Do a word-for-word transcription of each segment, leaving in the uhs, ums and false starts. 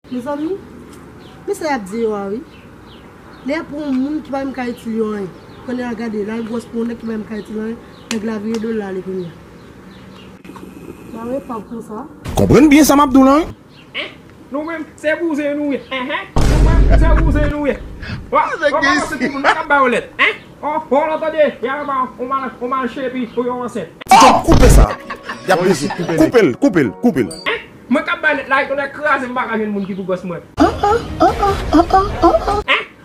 Mezanmi, men sa y ap di yo a wi. Lè pou yon moun ki pa menm ka itil yo anyen. Kounye a gade, l al gwòs pou yon nèg ki pa menm ka itil anyen, nèg la vire do l la ale kounye a. Mare pa konsa. Konprann byen sa m ap di w la wi. Hein? Nou menm, se bouzen nou ye. Hein, hein? Nou menm, se bouzen nou ye. Wa, wa pa pase pou moun, nou k ap ba yo lèt. Hein? Oh, oh, lòt tande, y a ba, on mal, on mal chepi pou yo ansent. Ti Tonm, koupe sa. Y ap desi. Koupe l, koupe l, koupe l. Hein? Mwen k ap bay lèt la, e tonè kraze, m pa ka jwenn moun ki pou gwòs mwen. Hein?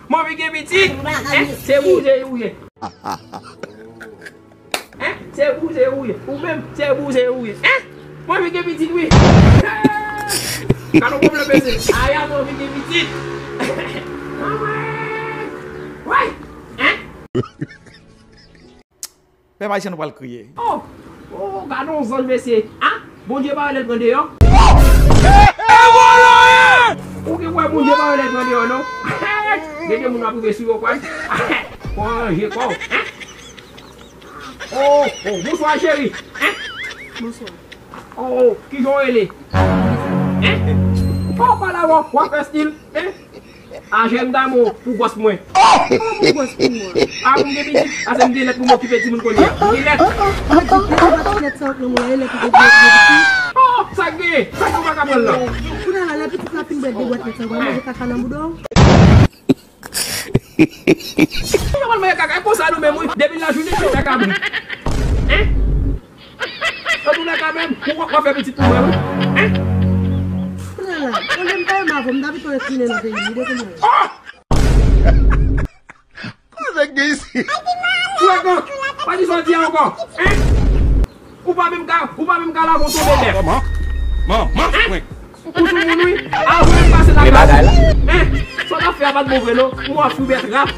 M anvi gen pitit. Hein? Se bouzen ou ye. Hein? Se bouzen ou ye. Ou menm, se bouzen ou ye. Hein? M anvi gen pitit wi. Gad yon pwoblèm mesye. Aya, m anvi gen pitit. Anmwey! Way! Hein? Pèp ayisyen nou pral kriye. Oh! Oh, gad yon zanj mesye. Hein? Bondye pa wè lè l pran deyò. Ou gen wè Bondye pa wè lè l pran deyò non. Gen de moun ap rive sou yo kwè. Pran ranje kò w. Hein? Oh, oh, bonswa cheri. Hein? Bonswa. Oh, oh, kijan w rele? Hein? Oh, pale avè w, w ap fè stil. Hein? Aje m damou pou gwòs mwen. Oh! Kòman pou gwòs pou mwen? A pou m gen pitit, ase m gen lèt pou m okipe timoun kounye a. M gen lèt. Mwen di, lè ou pa ti lèt sa w pran mwen, e lèt ou gen pitit. Oh, sa k genyen? Sa k ou pa ka pran l la? Kounye a la, lè pitit la fin bwè de bwat lèt sa, w pral manje kaka nan bouda w? Ou pa pral manje kaka, e konsa nou menm wi. Depi lajounen, se kaka bri. Hein? Antoulèka menm, ou w ap fè pitit pou mwen wi. Hein? Kounye a la, olye m ta renmen avè w, m ta pito retounen nan peyi m, li de kounye a la. Oh! Kòman sa k gen isit? Frekan, pa di sa w di a ankò. Hein? Ou pa menm ka, ou pa menm ka lave yon tonbe bèf. Manman, manman, mwen. Ou sou moun wi. Avè m pase lakay ou. Hein? Sa w t ap fè a pa t bon vre non. Ou ap fou bèt rap.